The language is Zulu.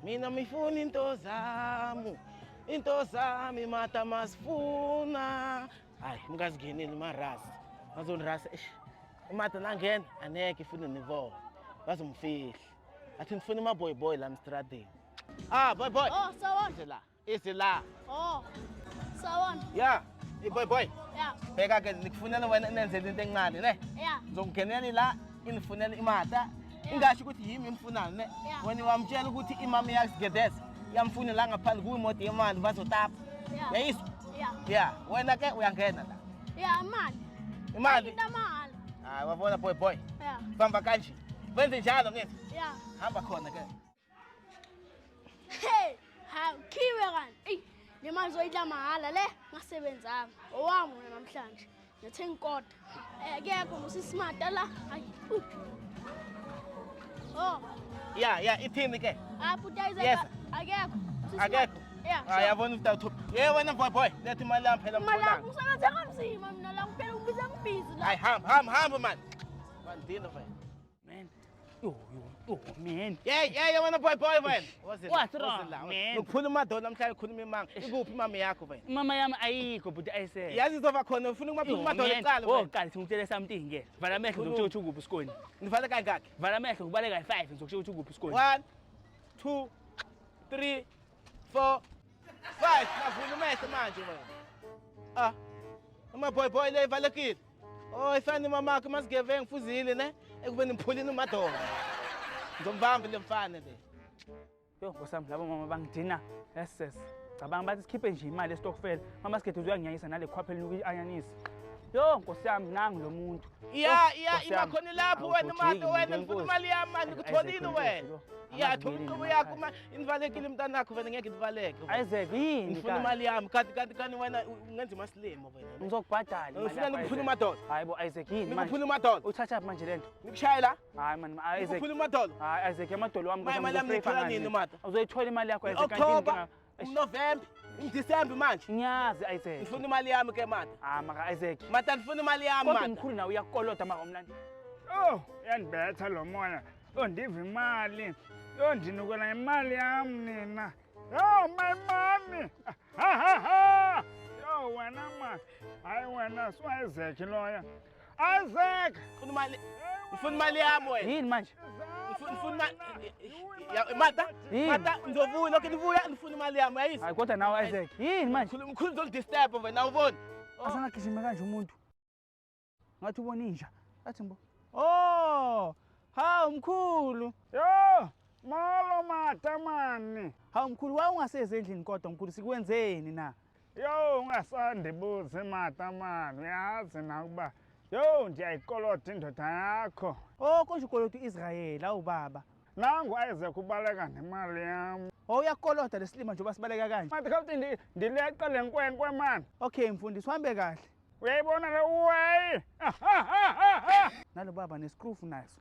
Mina mifuna into zami. Into zami mata masifuna. Hayi, mungazingeneli marasi. Bazonirasa. Eish. Imata nangena aneke ifune nivona. Bazomfihla. Athi ngifuna ima-boy boy la mstradeni. Ah, boy boy. Oh, sawona. Ize la. Ize la. Oh. Sawona. Ya, hey boy boy. Ya. Bheka ke ngikufunela wena nenzele into encane ne. Ya. Ngizongenela la inifunela imata. Ingasho ukuthi yimi imfunayo ne. Yeah. Wena wamtshela ukuthi imama yasigedeza yamfuna la ngaphandle kuyimoto yemali bazotapa. Ya. Yayizwa? Ya. Ya, wena ke uyangena la. Ya, imali. Imali. Into mahhala. Hayi wabona boy boy. Ya. Bamba kanje. Wenze njalo ngithi. Ya. Hamba khona ke. Hey, hawu khiwe kanti. Eyi, le mali zoyidla mahhala le ngasebenzanga. Owami wena namhlanje. Ngiyothenga ikota. Eh, akekho ngusismata la. Hayi. Uphi? Oh, Ya, ya ithini ke? ah bhuti Isaac. Yes. Akekho. Usisi Akekho. Yeah. Hayi yabona ukuthi awuthuphi. Ye wena boy boy, letha imali yami phela Imali yakho mfowethu. ngisebenze kanzima mina la ngiphela ngibiza ngibhizi la. Hayi hamba hamba hamba man. Bandini wena. Man. Yo, yo, yo, man. Hey, hey, wena boy boy wena. Woze la, What's woze wrong, la. man? Ukukhuluma madoda namhlanje ukhuluma imanga. Ikuphi imama yakho wena? Mama yami ayikho bhuti Isaac. Yazi izova khona ufuna ukumaphuma madoda kuqala Oh, wena. qala ngikutshele something ke. Vala amehlo ngizokutshela ukuthi ukuphi isikoni. Ngivale kangaki? Vala amehlo ngibale kayi-5 ngizokutshela ukuthi ukuphi isikoni. 1 2 3 4 5. Mavula umehlo manje wena. Ah. Uma boy boy le ivalekile. Oh, ifana imama yakho masigevengu ngifuzile ne ekubeni ngiphulile umadoda. Ngizombamba le mfana le. Yo, nkosi yami labo mama bangidina. Yes, yes. Cabanga bathi sikhiphe nje imali estokfela. Mama sigede uyanginyanyisa nale khwapha elinuka i-anyanisi. Yo, nkosi yami nangu lo muntu. Ya, ya, Nkosi ima yami. khona lapho Awu, wena Jojiki, mato wena muntu ngifuna wenkosi. imali yami mani Isaac, ngikutholile wenkosi, wena. yo. Ya, Angazi thola ngiyini inqubo noma yakho ekhaya. ma inivalekile mntanakho wena ngeke inivaleke. wena. Isaac, yini Ngifuna kanti? imali yami kanti kanti kanti wena ungenza imasilimo wena. Ngizokubhadala imali Ngifuna yakho, nikuphule Isaac. umadoda. Hayi bo Isaac, yini manje? Nikuphule umadoda. Uthathaphi manje lento? Nikushaya la. Hayi man, Isaac. Nikuphule umadoda. Hayi Isaac, amadolo wami Manje imali yami ngizoprefa niyithola ngani? nini, Mata? Uzoyithola imali yakho Isaac. kanti October, inkinga- November, December manje. Ngiyazi Isaac. Ngifuna imali yami ke mata. Ah maka Isaac. Mata ngifuna imali yami Kodwa mata. mkhulu nawe uyakolota maka umlandi. Oh, uyandibetha lo moya. Yho, ndiva imali. Yho, ndinukela imali yam nina. Yho, my money. Ha ha ha. Yho, wena ma. Hayi wena, suIsaac loya. Isaac! Ngifuna imali. Ngifuna imali yami wena. Yini manje? Ngifuna imali. Ya mata. Yini? Mata ngizovuya lokho ngivuya ngifuna imali yami uyayizwa? Hayi kodwa nawe Isaac. Yini manje? Mkhulu mkhulu uzolidisturb wena awuboni. Asangagijima kanje umuntu. Ngathi ubona inja. Athi mbo. Oh! Hawu mkhulu. Yho, molo mata mani. Hawu mkhulu wawungaseze endlini kodwa mkhulu sikwenzeni na? Yho, ungasandibuzi mata mani. Uyazi nakuba yho ndiyayikolota indoda yakho. Oh konje ukolota uIsrael awu baba. Nangu Isaac ubaleka nemali yam. Oh uyakolota lesilima njengoba sibaleka kanje. Mati khawuthi ndileqe le nkwenkwe mani. Okay mfundisi uhambe kahle. Uyayibona le way? Nalo baba neskrufu naso.